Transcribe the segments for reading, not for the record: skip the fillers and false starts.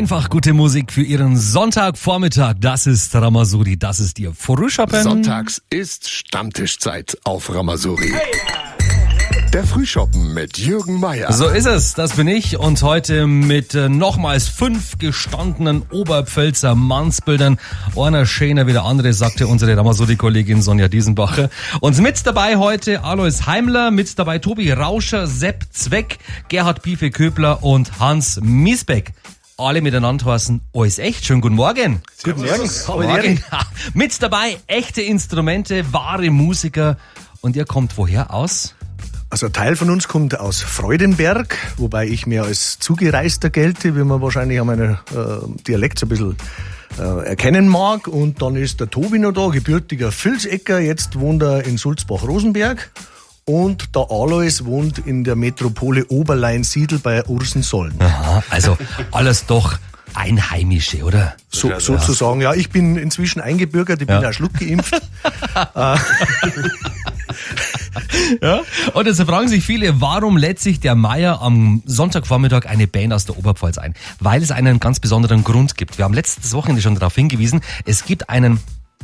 Einfach gute Musik für Ihren Sonntagvormittag. Das ist Ramasuri, das ist Ihr Frühschoppen. Sonntags ist Stammtischzeit auf Ramasuri. Der Frühschoppen mit Jürgen Mayer. So ist es, das bin ich und heute mit nochmals 5 gestandenen Oberpfälzer Mannsbildern. Einer schöner wie der andere, sagte unsere Ramasuri-Kollegin Sonja Diesenbacher. Und mit dabei heute Alois Heimler, mit dabei Tobi Rauscher, Sepp Zweck, Gerhard Piefe-Köbler und Hans Miesbeck. Alle miteinander heißen alles echt. Schönen guten Morgen. Guten Morgen. Morgen. Mit dabei echte Instrumente, wahre Musiker. Und ihr kommt woher aus? Also ein Teil von uns kommt aus Freudenberg, wobei ich mehr als Zugereister gelte, wie man wahrscheinlich an meinem Dialekt so ein bisschen erkennen mag. Und dann ist der Tobi noch da, gebürtiger Vilsecker, jetzt wohnt er in Sulzbach-Rosenberg. Und der Alois wohnt in der Metropole Oberleinsiedl bei Ursensollen. Aha, also alles doch Einheimische, oder? So, sozusagen, ja. Ich bin inzwischen eingebürgert, ich bin auch schluckgeimpft. Ja. Und jetzt fragen sich viele, warum lädt sich der Meier am Sonntagvormittag eine Band aus der Oberpfalz ein? Weil es einen ganz besonderen Grund gibt. Wir haben letztes Wochenende schon darauf hingewiesen, es gibt einen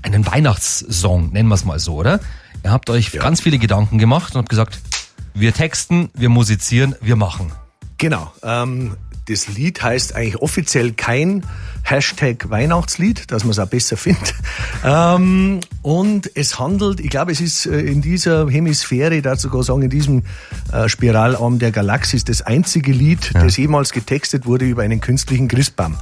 Weihnachtssong, nennen wir es mal so, oder? Ihr habt euch ganz viele Gedanken gemacht und habt gesagt, wir texten, wir musizieren, wir machen. Genau. Das Lied heißt eigentlich offiziell kein Hashtag Weihnachtslied, dass man es auch besser findet. Und es handelt, ich glaube, es ist in dieser Hemisphäre, ich darf sogar sagen, in diesem Spiralarm der Galaxis, das einzige Lied, das jemals getextet wurde über einen künstlichen Christbaum.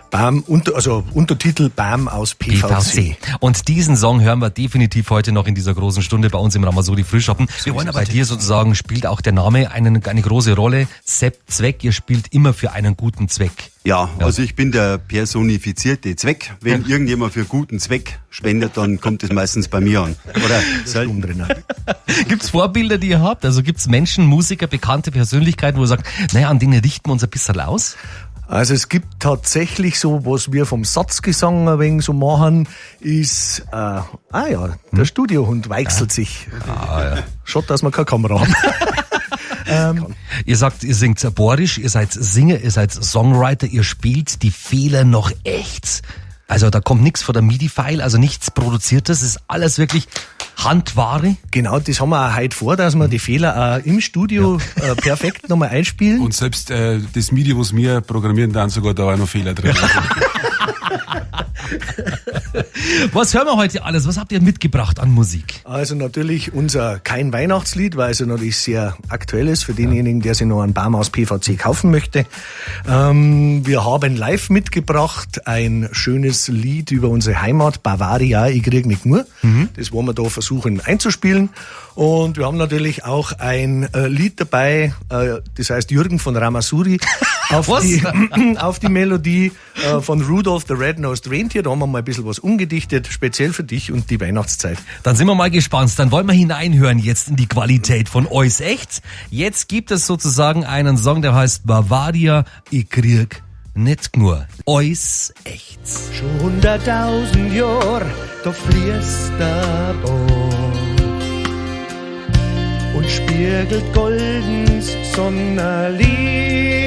Bam, also Untertitel Bam aus PVC. Und diesen Song hören wir definitiv heute noch in dieser großen Stunde bei uns im Ramasuri Frühschoppen. Wir wollen aber bei dir sozusagen, spielt auch der Name eine große Rolle. Sepp Zweck, ihr spielt immer für einen guten Zweck. Ja, also ich bin der personifizierte Zweck. Wenn irgendjemand für guten Zweck spendet, dann kommt es meistens bei mir an. Oder selten drin. Gibt's Vorbilder, die ihr habt? Also gibt's Menschen, Musiker, bekannte Persönlichkeiten, wo ihr sagt, naja, an denen richten wir uns ein bisschen aus? Also es gibt tatsächlich so, was wir vom Satzgesang ein wenig so machen, ist, der Studiohund weichselt sich. Ah, ja. Schade, dass wir keine Kamera haben. Ihr sagt, ihr singt bohrisch, ihr seid Singer, ihr seid Songwriter, ihr spielt die Fehler noch echt. Also da kommt nichts von der MIDI-File, also nichts Produziertes, ist alles wirklich Handware. Genau, das haben wir auch heute vor, dass wir die Fehler auch im Studio perfekt nochmal einspielen. Und selbst das MIDI, was wir programmieren, dann sogar da auch noch Fehler drin. Was hören wir heute alles? Was habt ihr mitgebracht an Musik? Also natürlich unser kein Weihnachtslied, weil es ja natürlich sehr aktuell ist für denjenigen, der sich noch einen Baum aus PVC kaufen möchte. Wir haben live mitgebracht ein schönes Lied über unsere Heimat, Bavaria, ich krieg nicht nur. Das wollen wir da versuchen einzuspielen. Und wir haben natürlich auch ein Lied dabei, das heißt Jürgen von Ramasuri, auf die Melodie von Rudolph the Red-Nosed Reindeer. Da haben wir mal ein bisschen was umgedichtet, speziell für dich und die Weihnachtszeit. Dann sind wir mal gespannt. Dann wollen wir hineinhören jetzt in die Qualität von Ois echt. Jetzt gibt es sozusagen einen Song, der heißt Bavaria, ich krieg nicht nur. Ois echt. Schon 100.000 Jahr, da fließt der Bach und spiegelt goldens Sonnenlicht.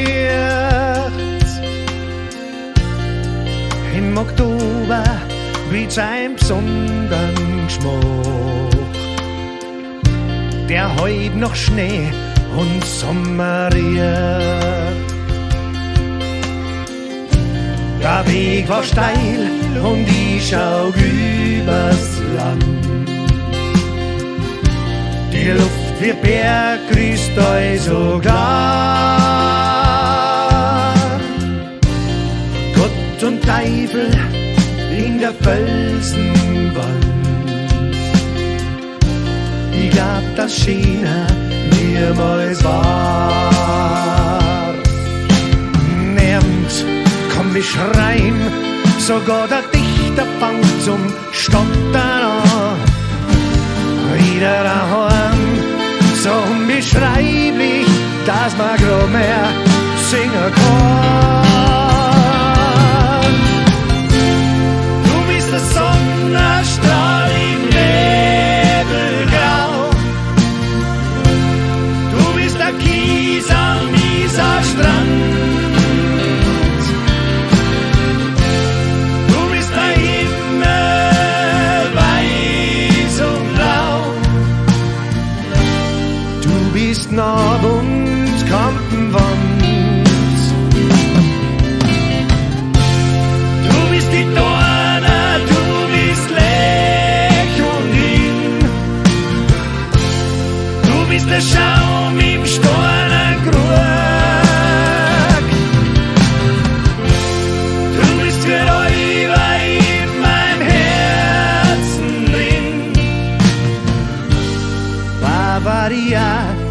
Im Oktober blüht ein besonderen Geschmack, der heut noch Schnee und Sommer riecht. Der Weg war steil und ich schau übers Land. Die Luft wie Bergkristall so klar. Gott und Teufel in der Felsenwand. Ich glaub, dass schöner niemals war. Nehmt, komm, wir schreien, sogar der Dichter fängt zum Stottern an. Wieder daheim, so unbeschreiblich, dass man grad mehr singen kann. Du bist der Sonnenstrahl im Nebelgrau. Du bist der Kies am Isarstrand.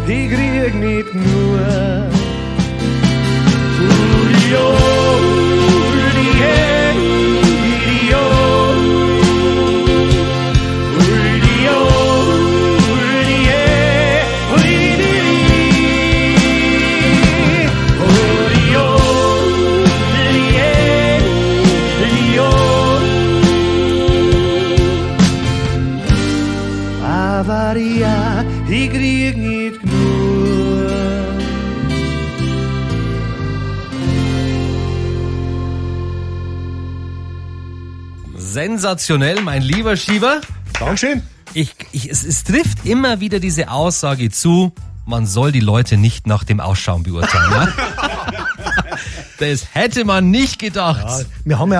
ich krieg nicht genug. Ui, oh, ui, eh, ui, oh. Ui, oh, ui, eh, ui, di, di. Ui, oh, ui, eh, ui, oh. Aber ja, ich krieg nicht genug. Sensationell, mein lieber Schieber. Dankeschön. Es trifft immer wieder diese Aussage zu, man soll die Leute nicht nach dem Ausschauen beurteilen. Ja? Das hätte man nicht gedacht. Ja, wir haben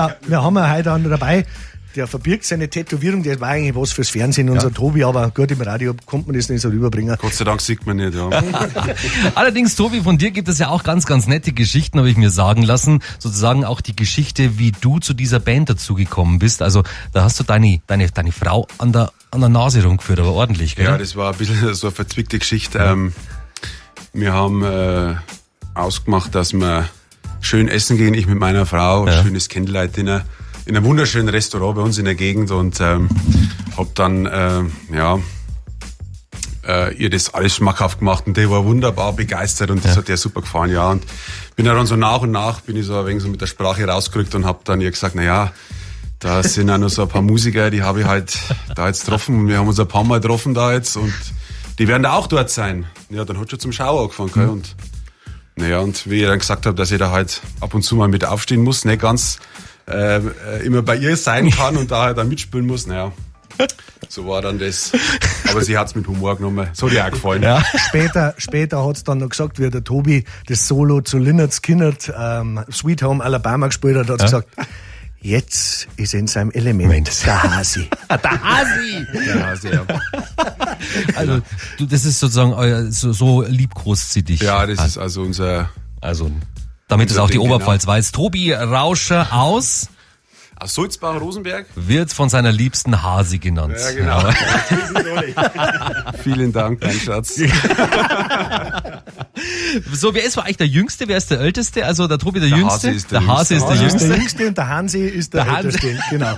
ja heute einen dabei, der verbirgt seine Tätowierung, der war eigentlich was fürs Fernsehen, unser Tobi, aber gut, im Radio kommt man das nicht so rüberbringen. Gott sei Dank sieht man nicht, ja. Allerdings, Tobi, von dir gibt es ja auch ganz, ganz nette Geschichten, habe ich mir sagen lassen. Sozusagen auch die Geschichte, wie du zu dieser Band dazugekommen bist. Also da hast du deine Frau an der Nase rumgeführt, aber ordentlich, gell? Ja, das war ein bisschen so eine verzwickte Geschichte. Ja. Wir haben ausgemacht, dass wir schön essen gehen, ich mit meiner Frau, ja. Schönes Candlelight-Dinner in einem wunderschönen Restaurant bei uns in der Gegend und hab dann ihr das alles schmackhaft gemacht und die war wunderbar begeistert und das hat ihr super gefallen, ja. Und bin dann so nach und nach, bin ich so ein wenig so mit der Sprache rausgerückt und hab dann ihr gesagt, na ja, da sind auch noch so ein paar Musiker, die habe ich halt da jetzt getroffen und wir haben uns ein paar Mal getroffen da jetzt und die werden da auch dort sein. Ja, dann hat schon zum Schau angefangen, gell, und naja, und wie ich dann gesagt habe, dass ich da halt ab und zu mal mit aufstehen muss, nicht ganz immer bei ihr sein kann und da halt dann mitspielen muss, naja, so war dann das. Aber sie hat's mit Humor genommen. So hat ihr auch gefallen. Ja. Später hat's dann noch gesagt, wie der Tobi das Solo zu Lynyrd Skynyrd Sweet Home Alabama gespielt hat, hat gesagt, jetzt ist er in seinem Element. Der Hasi. Der Hasi! Der Hasi, ja. Also, du, das ist sozusagen euer, so liebkost sie dich. Ja, das ist also unser... Also, damit es auch die Oberpfalz weiß. Tobi Rauscher aus Sulzbach-Rosenberg wird von seiner liebsten Hasi genannt. Ja, genau. Ja. Vielen Dank, mein Schatz. So, wer ist eigentlich der Jüngste? Wer ist der Älteste? Also der Tobi der Jüngste. Der Hasi ist der Jüngste. Der Jüngste und der Hansi ist der Älteste. Genau.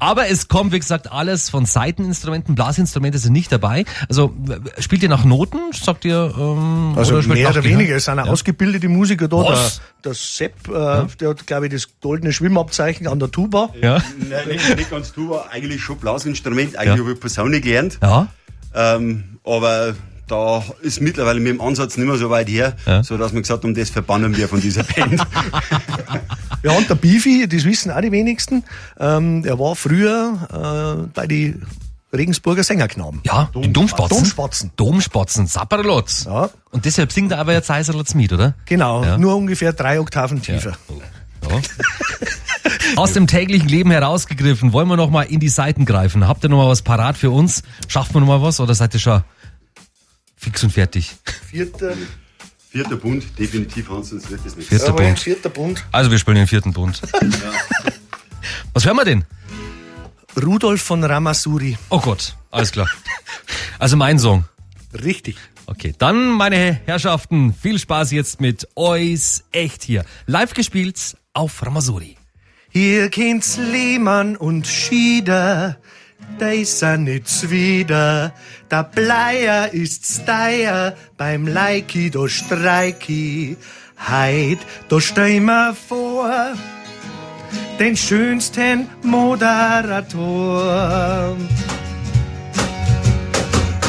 Aber es kommt, wie gesagt, alles von Saiteninstrumenten, Blasinstrumente sind nicht dabei. Also spielt ihr nach Noten, sagt ihr? Also oder mehr oder weniger, es sind auch ausgebildete Musiker da. Was? Der Sepp, der hat, glaube ich, das goldene Schwimmabzeichen an der Tuba. Ja. Nein, nicht ganz Tuba, eigentlich schon Blasinstrument. Eigentlich habe ich Posaune gelernt. Ja. Aber da ist mittlerweile mit dem Ansatz nicht mehr so weit her, so dass wir gesagt haben, das verbannen wir von dieser Band. Ja, und der Beefy, das wissen auch die wenigsten, er war früher bei den Regensburger Sängerknaben. Ja, die Domspatzen. Domspatzen. Domspatzen, Sapperlotz. Ja. Und deshalb singt er aber jetzt Seiserlotz mit, oder? Genau, ja. Nur ungefähr 3 Oktaven tiefer. Ja. Ja. Aus dem täglichen Leben herausgegriffen, wollen wir noch mal in die Saiten greifen. Habt ihr noch mal was parat für uns? Schaffen wir noch mal was oder seid ihr schon fix und fertig? Vierter Bund, definitiv, Hans, sonst wird das nichts. Vierter Bund. Vierter Bund. Also wir spielen den vierten Bund. Ja. Was hören wir denn? Rudolf von Ramasuri. Oh Gott, alles klar. Also mein Song. Richtig. Okay, dann meine Herrschaften, viel Spaß jetzt mit Ois echt hier. Live gespielt auf Ramasuri. Hier kennt's Lehmann und Schieder, da sind nichts wieder. Der Bleier ist's deier, beim Leiki da streiki. Heit, da stell mir vor, den schönsten Moderator.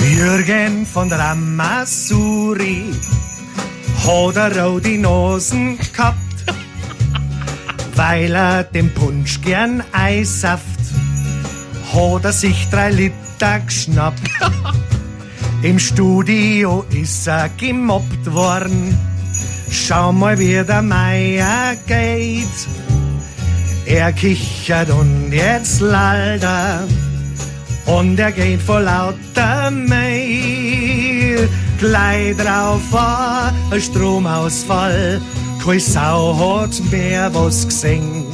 Jürgen von Ramasuri hat er auch die Nasen gehabt, weil er den Punsch gern Eisaft, hat er sich 3 Liter geschnappt. Im Studio ist er gemobbt worden. Schau mal, wie der Meier geht. Er kichert und jetzt lallt er. Und er geht vor lauter Mehl. Gleich drauf war ein Stromausfall. Keine Sau hat mehr was gesehen.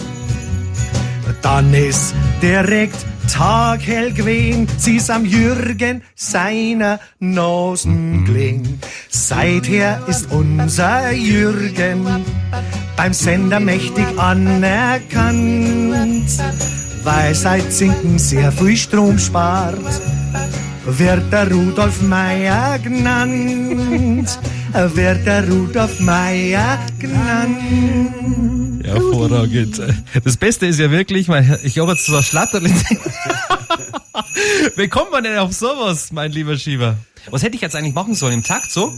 Dann ist direkt Taghell gewesen, sie ist am Jürgen seiner Nasen gelegen. Seither ist unser Jürgen beim Sender mächtig anerkannt, weil seit Zinken sehr viel Strom spart, wird der Rudolf Meier genannt, wird der Rudolf Meier genannt. Hervorragend. Das Beste ist ja wirklich, ich glaube jetzt so ein Schlatterl. Wie kommt man denn auf sowas, mein lieber Schieber? Was hätte ich jetzt eigentlich machen sollen? Im Takt so?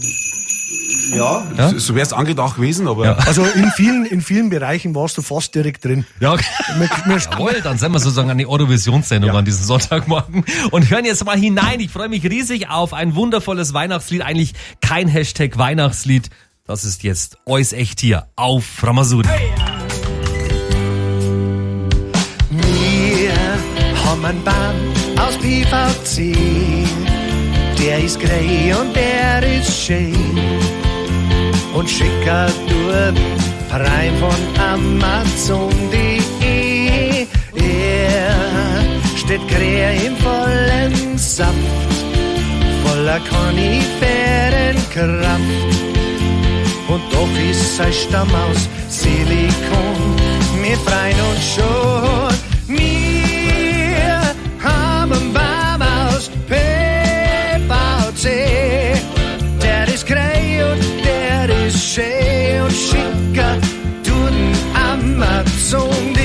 Ja, Ja? so wär's angedacht gewesen, aber Ja. Also in vielen Bereichen warst du fast direkt drin. Ja, okay. Jawohl, dann sind wir sozusagen eine Eurovisionssendung an diesem Sonntagmorgen und hören jetzt mal hinein. Ich freue mich riesig auf ein wundervolles Weihnachtslied. Eigentlich kein Hashtag Weihnachtslied. Das ist jetzt Ois echt hier auf Ramasuri. Wir haben einen Baum aus PVC. Der ist grey und der ist schön. Und schicker tut rein von Amazon.de. Er steht grey im vollen Saft, voller Koniferenkraft. Und doch ist sein Stamm aus Silikon. Wir freuen uns schon. Wir haben einen Baum aus PVC. Der ist grey und der ist schön und schicker tut Amazon.de.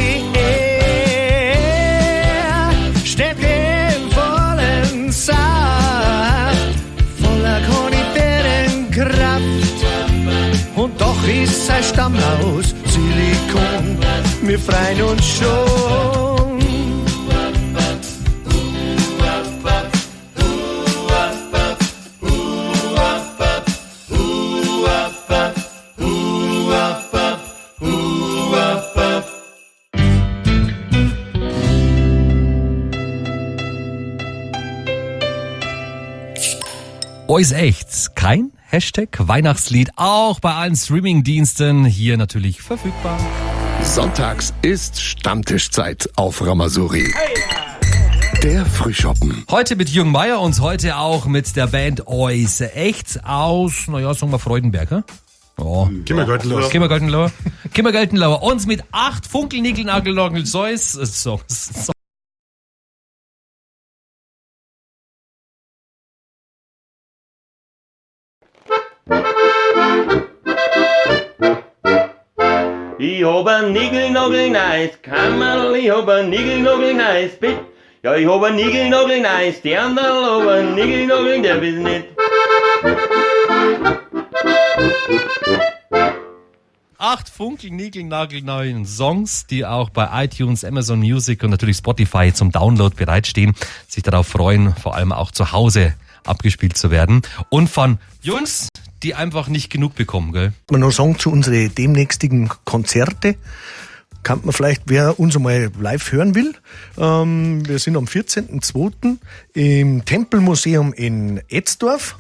Steht im vollen Saft, voller Koniferenkraft. Und doch ist sein Stamm aus Silikon. Wir freuen uns schon. Ois echt, kein Hashtag Weihnachtslied, auch bei allen Streamingdiensten hier natürlich verfügbar. Sonntags ist Stammtischzeit auf Ramasuri. Der Frühschoppen. Heute mit Jürgen Meier und heute auch mit der Band Ois echt aus, naja, sagen wir Freudenberg, hä? Ja. Kimmergöttenloch. Kimmergeltenlauer. Kimmergeltenlauer. Und mit 8 Funkelnickelnagelnagel Zeus. Songs. Ich hab ein Nigelnagelneues Kammerl, ich hab ein Nigelnagelneues Bett. Ja, ich hab ein Nigelnagelneues Dirndl, aber ein Nigelnagel, der ist nicht. 8 funkelnigelnagelneuen Songs, die auch bei iTunes, Amazon Music und natürlich Spotify zum Download bereitstehen. Sich darauf freuen, vor allem auch zu Hause abgespielt zu werden. Und von Jungs, die einfach nicht genug bekommen, gell? Man noch sagen zu unseren demnächstigen Konzerte. Kann man vielleicht, wer uns einmal live hören will. Wir sind am 14.02. im Tempelmuseum in Etzdorf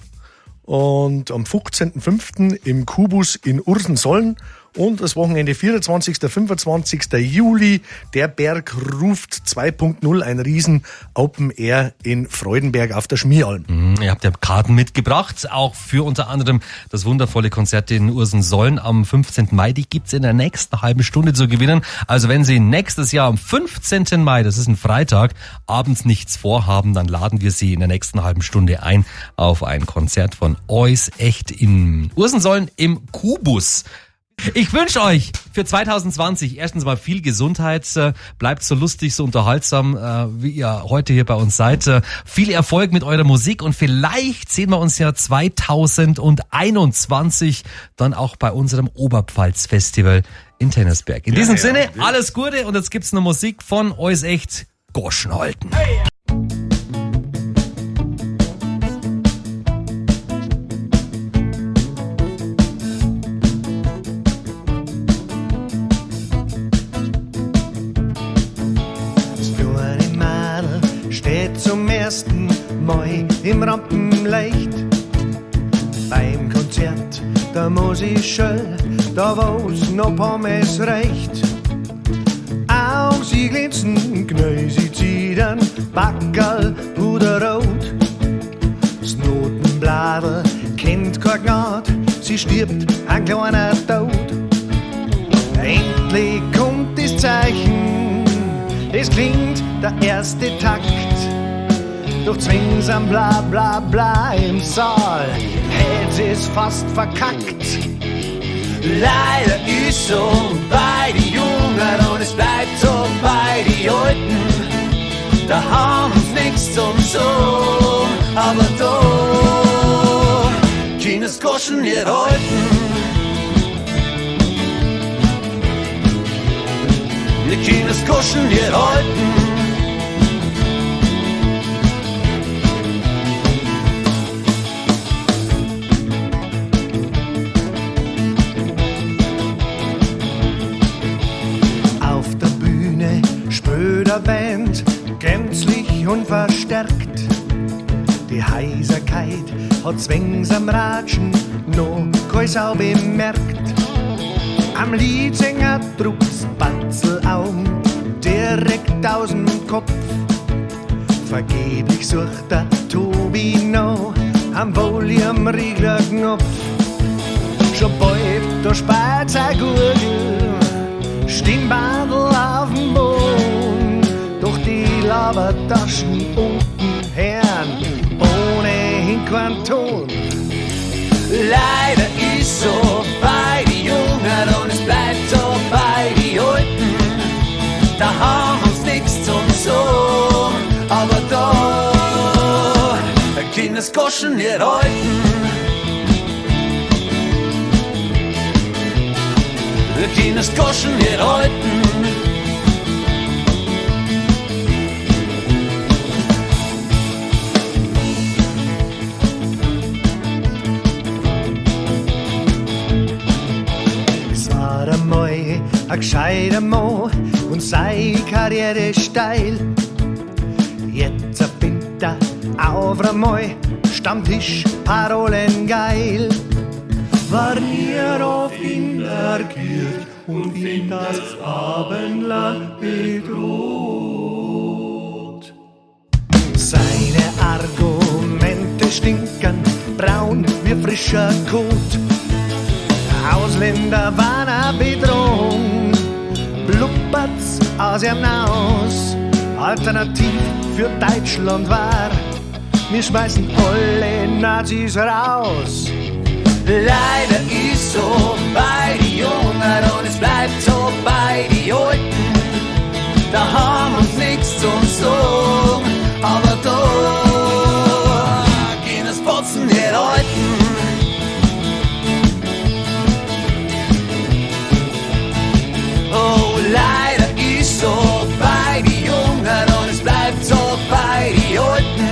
und am 15.05. im Kubus in Ursensollen und das Wochenende 24. 25. Juli, der Berg ruft 2.0, ein riesen Open Air in Freudenberg auf der Schmieralm. Ihr habt ja Karten mitgebracht, auch für unter anderem das wundervolle Konzert in Ursensollen am 15. Mai. Die gibt's in der nächsten halben Stunde zu gewinnen. Also wenn Sie nächstes Jahr am 15. Mai, das ist ein Freitag, abends nichts vorhaben, dann laden wir Sie in der nächsten halben Stunde ein auf ein Konzert von Ois echt in Ursensollen im Kubus. Ich wünsche euch für 2020 erstens mal viel Gesundheit, bleibt so lustig, so unterhaltsam, wie ihr heute hier bei uns seid. Viel Erfolg mit eurer Musik und vielleicht sehen wir uns ja 2021 dann auch bei unserem Oberpfalz-Festival in Tennisberg. In diesem Sinne, alles Gute und jetzt gibt's noch Musik von Ois echt Goschen halten. Das kleine Mädel steht zum ersten Mal im Rampenlicht. Beim Konzert, da muss ich schön, da wo's noch Pommes reicht. Augen sie glänzen, Knäu sie zittern, Backerl puderrot. Das Notenbladel kennt kein Gnad, sie stirbt ein kleiner Tod. Endlich kommt das Zeichen, es klingt der erste Takt. Doch zwingsam bla bla bla im Saal, hätt es fast verkackt. Leider ist so bei die Jungen und es bleibt so bei die Alten. Da haben uns nix zum Sohn, aber da können Goschen nicht halten. Wir können Goschen nicht halten. Auf der Bühne spürt der Band gänzlich unverstärkt. Die Heiserkeit hat zwings am Ratschen noch keine Sau bemerkt. Am Leadsänger druck's Batzelaugen direkt aus dem Kopf. Vergeblich sucht der Tobi noch am Volume-Reglerknopf. Schon bald, da spart sein Gurgel, Stimmbandel auf dem Boden. Doch die Labertaschen unten hören ohnehin keinen Ton. Leider ist so bei die Jungen und es bleibt so bei die Alten. Da haben uns nix zum Sohn, aber da können das Goschen nicht halten. Wir können das Goschen nicht halten. Es war einmal ein gescheiter Mann und seine Karriere steil. Jetzt bin er auf einmal Stammtisch Parolen geil. War nie auf in der Kirche und in das Abendland bedroht. Seine Argumente stinken braun wie frischer Kot. Ausländer waren eine Bedrohung, blubbert's aus ihrem Haus. Alternativ für Deutschland war, wir schmeißen alle Nazis raus. Leider ist so bei die Jungen und es bleibt so bei die Alten. Da haben uns nix zum Sagen, aber da gehen das Botzen nicht halten. Oh, leider ist so bei die Jungen und es bleibt so bei die Alten.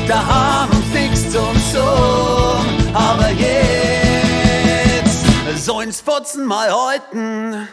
Da haben uns nix zum Sagen, aber jetzt sollen's Fotzen mal halten.